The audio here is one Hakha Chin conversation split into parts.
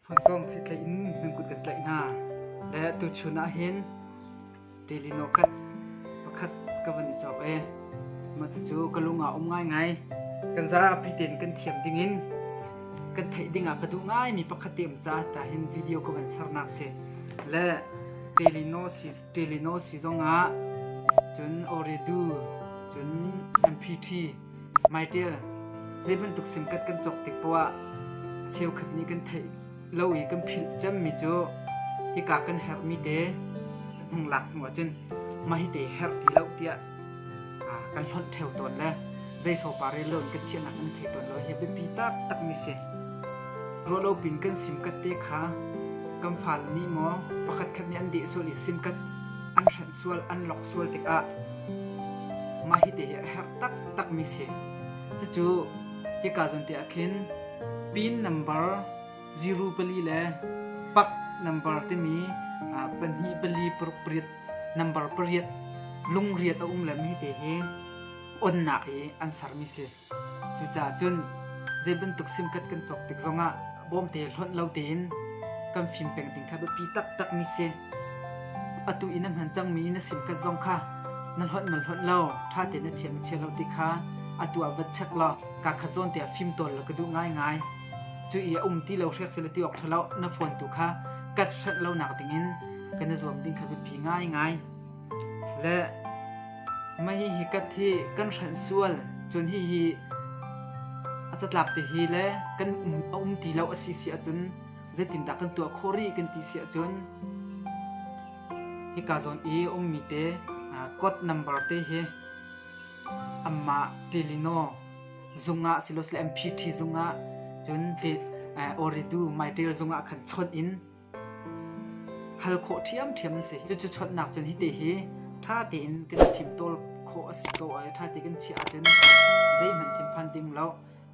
Funkong theitleih in nan kut kan tlaih hna. Le tuchun ah hin Telino khat pakhat ka van i cawk e. Mah cucu ka lung ah um ngaingai. Kan zapi tein kan thiam ding in kan theih ding ah ka duh ngaimi pakhat te um caah ta hin video ka van sernak si. Le Telino si Telino si zong ah cun Ooredoo cun MPT Mytel zei bantuk SIM-card kan cawk tik poah ah a cheukhat nih kan theih lo i kan philh cemmi cu hika kan herhmi te kan hung lak hnu ahcun mah hi te herh ti lo tiah kan hlonh ṭheo tawn le zei sopa rel lo in kan chiahnak kan thei tawn lo hi biapi taktakmi si. Ruah lo pin kan SIM-card te kha kan fale nih maw pakhatkhat nih an deh sual i SIM-card an hrenh sual, an lock sual tikah mah hi te hi a herh taktakmi si. Cucu hika zawn te ah khin pin number zero pali le pak number timi pahnih pali paruk pariat number pariat lungriat a um le mi te hi onnak i an sermi si. Cucaah cun zei bantuk SIM-card kan cawk tik zongah bawmte hlonh lo tein kan fim peng ding kha biapi taktakmi si. Atu i na hman cangmi na SIM-card zong kha na hlonh maw hlonh lo, ṭha tein na chia maw chia lo ti kha atu ah va check law kaa khat zawn te ah fimtawl law ka duh ngaingai. Cu i a um ti lo hrek seh law ti awk ṭha lo, na phone tu kha kat hrelh lonak dingin kan i zuam ding kha biapi ngaingai. Le Mah hihi kat hi kan hranh sual cun hihi a catlap te hi le kan um a um ti lo a si si ahcun zeitindah kan tuah khawh rih kan ti si ahcun hika zawn i a ummi te code number te hi amah Tilino zung ah silosile MPT zung ah cun Ooredoo Mytel zung ah khan chawnh in Hal khawh ṭhiamṭhiam an si. Cucu chawnhnak cun hite hi ṭha tein kan i fimtawl khawh a si ko i ṭha tein kan chiah ahcun zeihmanh thinphan ding lo.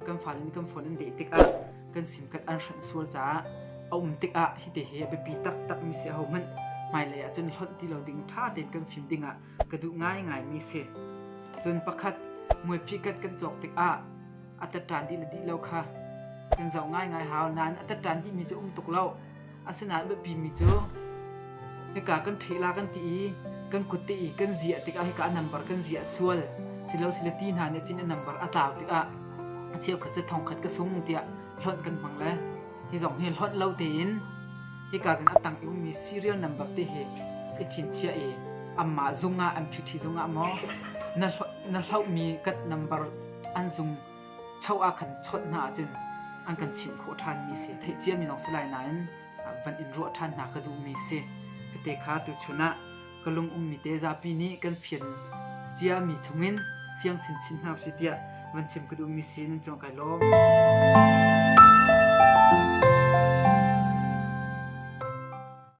Kan fale nih kan phone an deh tikah kan SIM-card an hrenh sual caah a um tikah hite hi a biapi taktakmi si. Ahohmanh hmailei ahcun hlonh ti lo ding ṭha tein kan fim dingah ka duh ngaingaimi si. Cun pakhat mualphikat kan cawk tikah a tatṭan dih le dih lo kha kan zoh ngaingai hau nain a tatṭan dihmi cu um tuk lo. Asinain biapimi cu hika kan ṭheh la kan ti i kan kut te i kan ziah tikah hika a number kan ziah sual silo sile ti hna nih cin a number a tlau tikah a cheukhat cu thongkhat ka sung tiah hlonh kan hmang le hi zong hi hlonh lo tein hika cun a tang i ummi serial number te hi i chinchiah i amah zung ah MPT zung ah maw na na hlohmi kat number an zung cho ah khan chawnh hna ahcun an kan chimh khawh ṭhanmi si. Theih ciami lawng si lai nain van in ruah ṭhan hna ka duhmi si. Hite kha tuchun ah ka lung ummi te zapi nih kan fian ciami chungin fiang chinchin hna usih tiah van chim ka duhmi si nan cung kai lawm.